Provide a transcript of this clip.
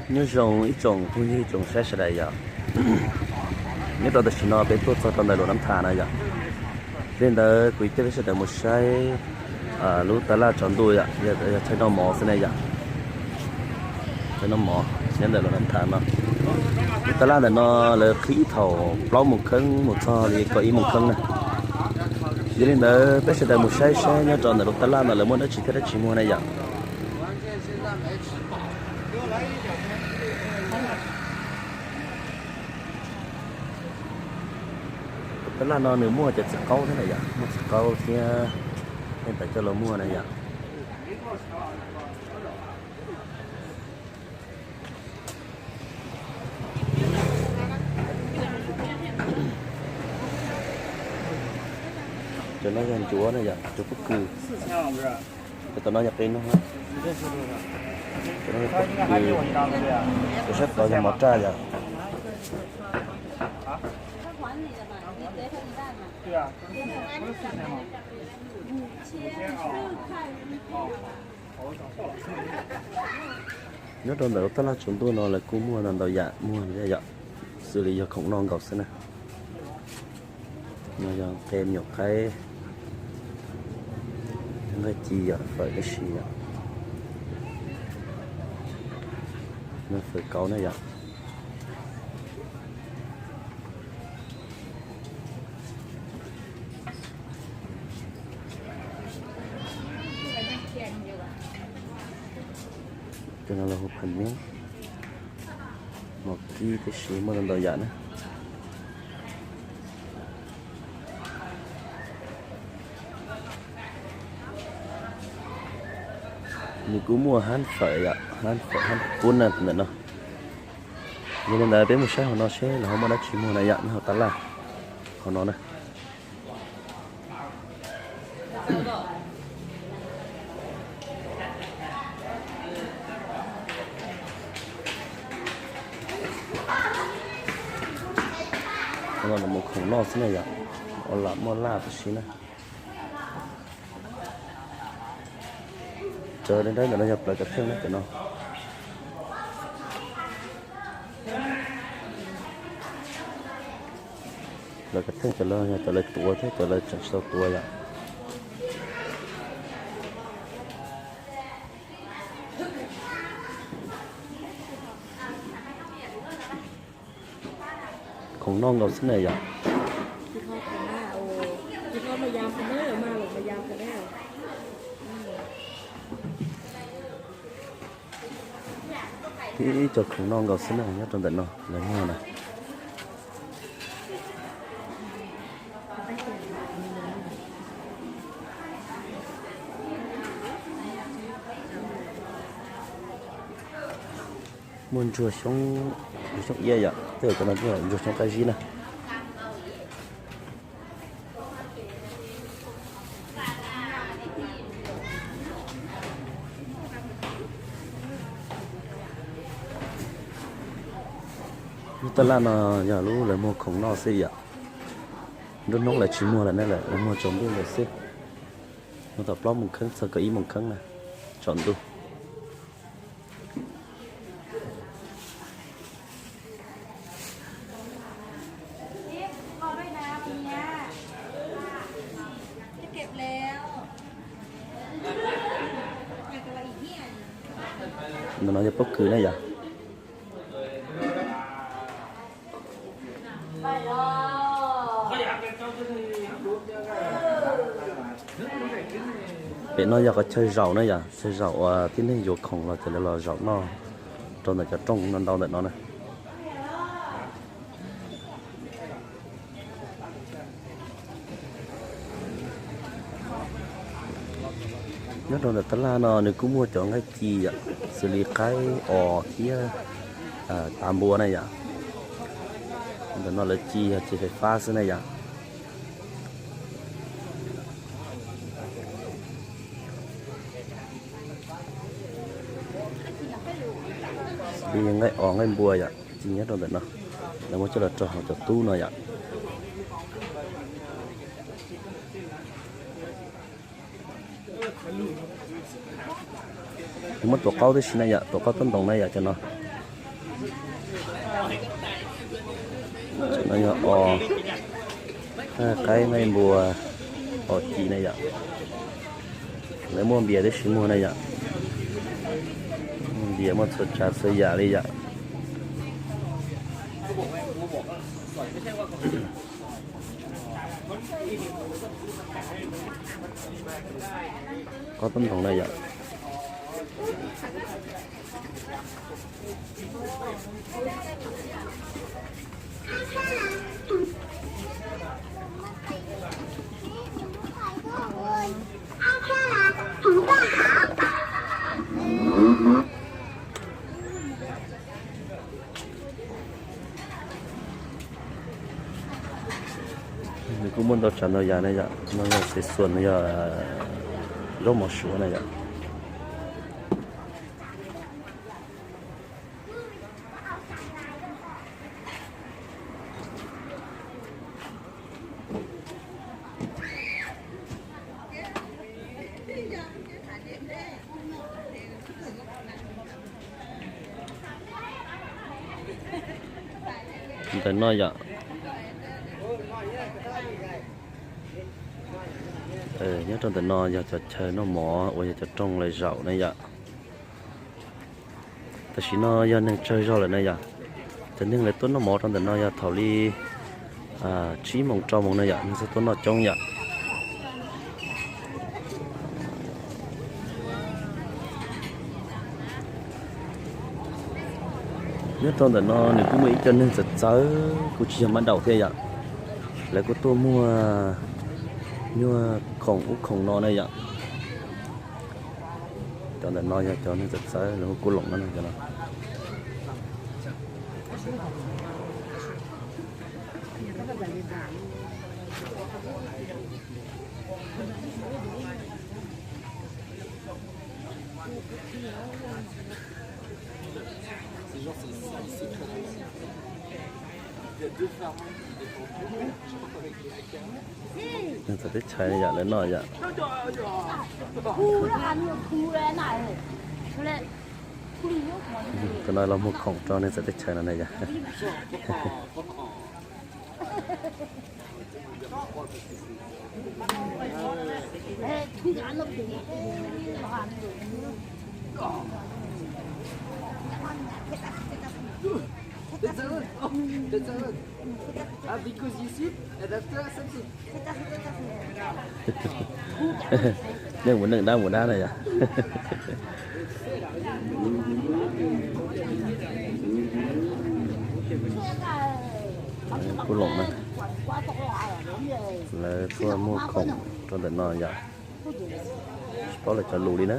Nyob zoo ib tsoom phooj ywg tsoom saib sawv daws yom. Nyob rau tam sim no peb tuaj txog rau ntawm Luam Nab Thas no yom. Li ntawd kuv coj peb sawv daws mus saib lub taj laj tsaus ntuj yom, yog thaij noj mov xwb ne yom. Thaij noj mov nyob ntawm Luam Nab Thas no. Lub taj laj ntawm no lawv qhib thaum plaub moos kheeb mus txog li kaum ib moos kheeb na. Yog li ntawd peb sawv daws mus saib saib nyob rau ntawm lub taj laj ntawd lawv muaj dab tsi thiab dab tsi muag na yom. Tus taj laj no nws muaj cov txiv qaub thiab na yom, muaj txiv qaub thiab, tej ntawd coj los muag na yom. Cov no yog ncuav na yom, ncuav pob kws. Cov tom no yog qe noog na. Cov no yog pob kws, cov sab tod yog mov raj yom. Nyob rau ntawm lub taj laj tsaus ntuj no lawv kuj muag ntau ntau yam muag thiab yom, xws li yog khoom noj nkaus xwb na. No yog qe me nyuam qaib, nqaij ci yom, fawm tib si yom. No fawm kauv na yom. Cov no los hu phaj neeb, mos kib tib si, muaj ntau ntau yam na. Nws kuj muaj hab fawm yom, hab fawm hab kub na ntawm no. Yog li ntawd peb mus saib hauv no seb lawv ho muaj dab tsi muag na yom, nyob hauv taj laj hauv no na. Los mus khoom noj xwb na yom, ua lam muaj laj tib si na. Cov dawb dawb ntawm no yog plawv kav theej na cov no. Plawv kav theej cov lawv yog cov lawv tuav thiab cov lawv tseem tsis tau tuav yom. Khoom noj nkaus xwb na yom. Ib co khoom noj nkaus xwb na nyob rau ntawm no lawv muag na. Muaj ntsuag xyoob, ntsuag xyoob iab yom, tej zaum cov no ntsuag xyoob qab zib na. Lub taj laj no yog lub lawv muag khoom noj xwb yom. Nruab hnub lawv tsis muag lawm ne, lawv muag tsaus ntuj lawm xwb. Muag thaum plaub moos kheeb txog kaum ib moos kheeb na, tsaus ntuj. Ntawm no yog pob kws na yom. Pem no yog qhov chaw zaum na yom, chaw zaum uas tib neeg yuav khoom los ces lawv los zaum noj rau ntawm cov rooj no ntau ntawm no na. Nyob rau ntawm taj laj no nws kuj muaj cov nqaij ci yom, xws li qaib os thiab tav npua na yom. Ntawm no lawv ci yog ci fais fab xwb na yom. Li nqaij os nqaij npua yom, ci nyob rau ntawm no, lawv muab coj los rau hauv cov tub no yom. Nws muab tuav qaub tib si na yom, tuav qaub tub ntoos na yom cov no. No yog os, qaib nqaij npua, os ci na yom. Lawv muaj npias tib si muag na yom. Muaj npias, muaj txhua tsav txhua yam li yom. Ob tub ntoo na yom. Nws kuj muaj ntau tsav ntau yam na yom. No yog xev xuas, no yog zaub mov suav na yom. Ntawm no yom. Nyob rau ntawm no yog cov chaw noj mov uas yog cov rooj lawv zaum na yom. Tam sim no yog neeg tsawg zog lawm na yom. Cov neeg lawv tuaj noj mov rau ntawm no yog thaum li tsib moos rau moos na yom, neeg txawj tuaj noj coob yom. Nyob rau ntawm no nws kuj muaj ib co neeg txawv txawv, kuj tsis yog mab daum thiab yom. Lawv kuj tuaj muag nyuag khoom ub khoom no na yom. Cov ntawm no yog cov neeg txawv txawv, lawv hu kuj loom no cov no. Neeg txawv teb chaws yom, lawv noj yom. Cov no los muag khoom rau neeg txawv teb chaws no na yom. Neeg mus neeg, dab mus dab na yom. Kuj loom na, lawv tuaj muag khoom rau ntawm no yom. Tsis paub lawv cov lus li na.